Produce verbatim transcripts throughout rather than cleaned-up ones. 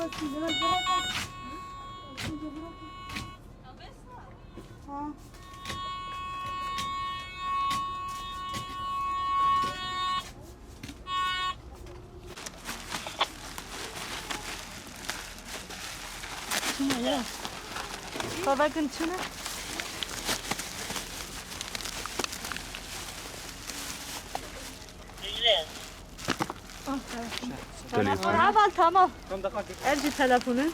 Ha. Çima ya? Baba gün çima? Telefon. Heval tamam. Ev jî telefon e.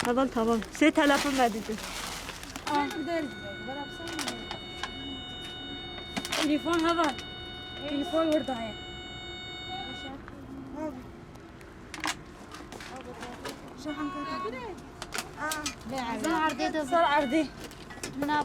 Heval tamam. Sê telefon me dîtin. Telefon heval. Telefon wir daye. Ser erdê de. Ser erdê. Na.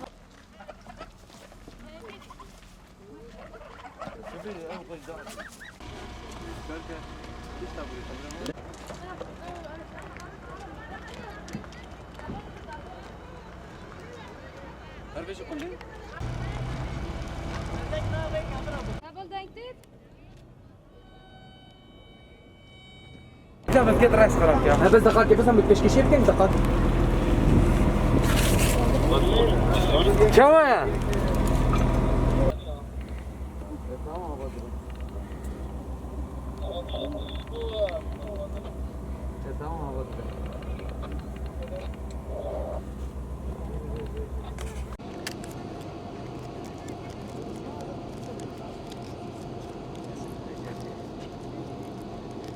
Heval dengtir. Hocam, ez gêt reş xerab ya. Ha, bes deqakê, bes em bi pêşkêşiyê bikin, deqakê. Çawa ye? Tamam,